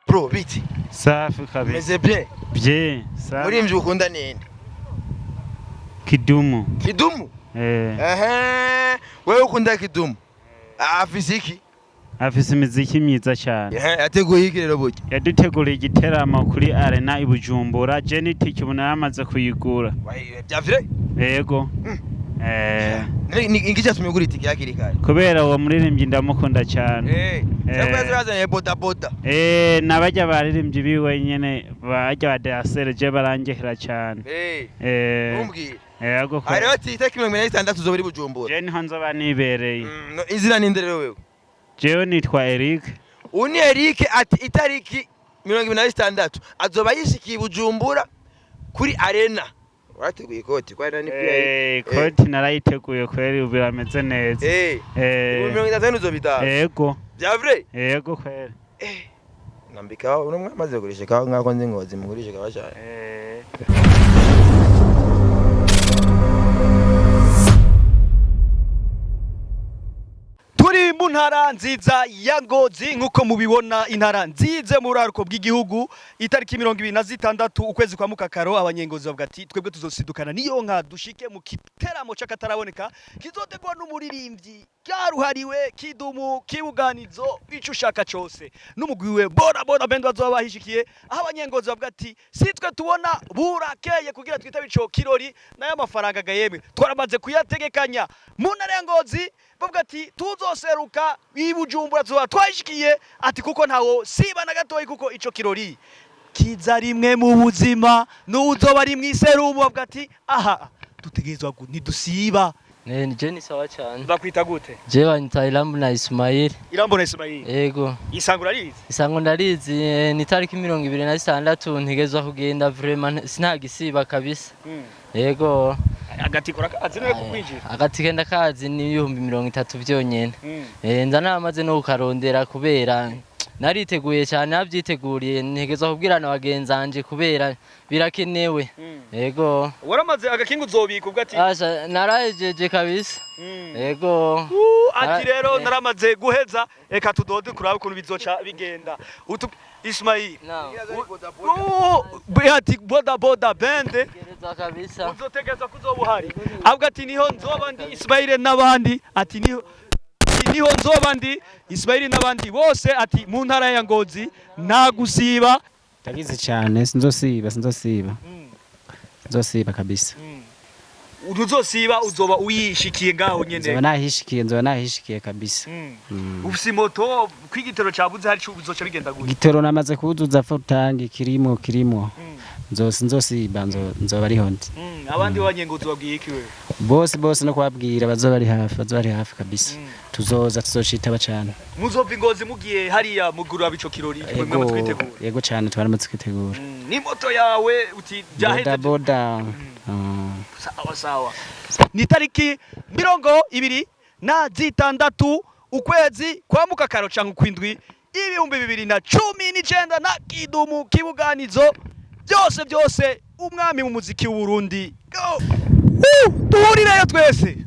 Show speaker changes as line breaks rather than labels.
Bro, biti?
Safi kabisa.
Meze bien?
Bien, safi.
Muririmbyi ukunda ninde?
Kidumu.
Kidumu?
Eh.
Ehe, wewe ukunda Kidumu? Afise iki?
Afise imiziki myiza cyane.
Ehe, yateguye iki rero burya?
Yaduteguriye igiteramo kuri Arena i Bujumbura. Je n'itike ubu naramaze kuyigura.
Bya vrai?
Yego. Eh.
Ni iki cyatumye ugura itike hakiri kare?
Kubera uwo muririmbyi ndamukunda cyane.
Eh, cyangwa yazanye boda boda?
Eh, n'abajya baririmbyi biwe nyene bajya ba Deasere je barangihera cyane.
Eh.
Eh.
Umbwira.
Yego.
Ari ati itariki 26 uzoba uri Bujumbura.
Je niho nzoba nibereye.
No, izina ninde rero wewe?
Jewe nitwa Eric.
Uyu ni Eric, ati itariki 26 azoba yishikiye i Bujumbura kuri Arena. Warateguye ikoti kwa Arena ni VIP?
Eh, koti narayiteguye kweri, ubu birameze neza.
Eh.
Eh.
30 uzobitaha?
Yego.
Bya vrai?
Yego kweri.
Nambika uno mwamaze kugurisha kawa nkako nzi ngozi mugurisha kawa cyane.
Eh.
Turi mu ntara nziza ya Ngozi, nk'uko mubibona, intara nziza mu buraruko bw'igihugu. Itariki 26 ukwezi kwa mukakaro, abanyengozi bavuga ati twebwe tuzosidukana niyo nka dushike mu giteramo c'akataraboneka kizotegwa n'umuririmbyi karuhariwe Kidumu Kibuganizo, ico ushaka cose, n'umugwi we Bora Bora Band bazoba bahishikiye. Aho abanyengozi bavuga ati si twe tubona burakeye kugira twitabe ico kirori, nayo amafaranga gayemwe twaramaze kuyategekanya. Mu ntara ya Ngozi bavuga ati tuzoseruka i Bujumbura, tuzoba twahishikiye, ati kuko ntawo siba na gatoyi, kuko ico kirori kiza rimwe mu buzima, n'uzoba ari mw'iserumu bavuga ati aha dutegerezwa ntidusiba.
Ne, je ni sawa cyane.
Bakwita gute?
Je banyita Irambona Ismail.
Irambona Ismail.
Yego.
Isango urarizi?
Isango ndarizi, ni tariki 26 ntegezwa kugenda, vraiment sinagisiba kabisa. Yego.
Agatike urakazi niwe kukwinjira?
Agatike ndakazi, ni 30,000 byonyene. Eh, nza namaze no kukarondera kubera nariteguye cyane, nabyiteguriye, ntegezwa kubwirana bagenzanje kubera birakenewe. Yego.
Waramaze agakinga uzobika ubwo ati?
Asha, narahejeje kabisa. Yego.
Ati rero naramaze guheza, reka tudode kurabe ukuntu bizoca bigenda. Utu Ismail. Ati Boda Boda Band.
Tegerezwa kabisa.
Uzotegerezwa kuzoba uhari. Avuga ati niho nzoba ndi, Ismail n'abandi, ati niho nzoba ndi, Ismail n'abandi bose, ati mu ntara ya Ngozi nta gusiba.
Ndabizi cyane, sinzosiba, sinzosiba, sinzosiba kabisa.
Utuzosiba, uzoba uyishikiye ngaho
Nzoba
nyene?
nahishikiye, nzoba nahishikiye kabisa.
Ufise moto, kwigitero cabuze hari uzoca bigenda gute?
Igitoro namaze kuzuza full tank, kirimo, kirimo. Nzosiba, nzoba ariho ndi.
Abandi b'abanyengozi babwiye iki wewe?
Bose bose no kubabwira bazoba ari hafi, bazoba ari hafi kabisa. Tuzoza, tuzocitaba cyane.
Muzova ingozi mugiye hariya mugurura ico kirori mwe
Yego.
mutwitegura?
Yego cyane, twaramaze kwitegura.
Ni moto yawe uti
Boda
byaheze?
boda.
Sawa sawa. Ni tariki 26 ukwezi kwa mukakaro canke kwindwi 2019 na Kidumu Kibuganizo, byose byose, umwami mu muziki w'u Burundi. Go! Woo! Duhurireyo twese.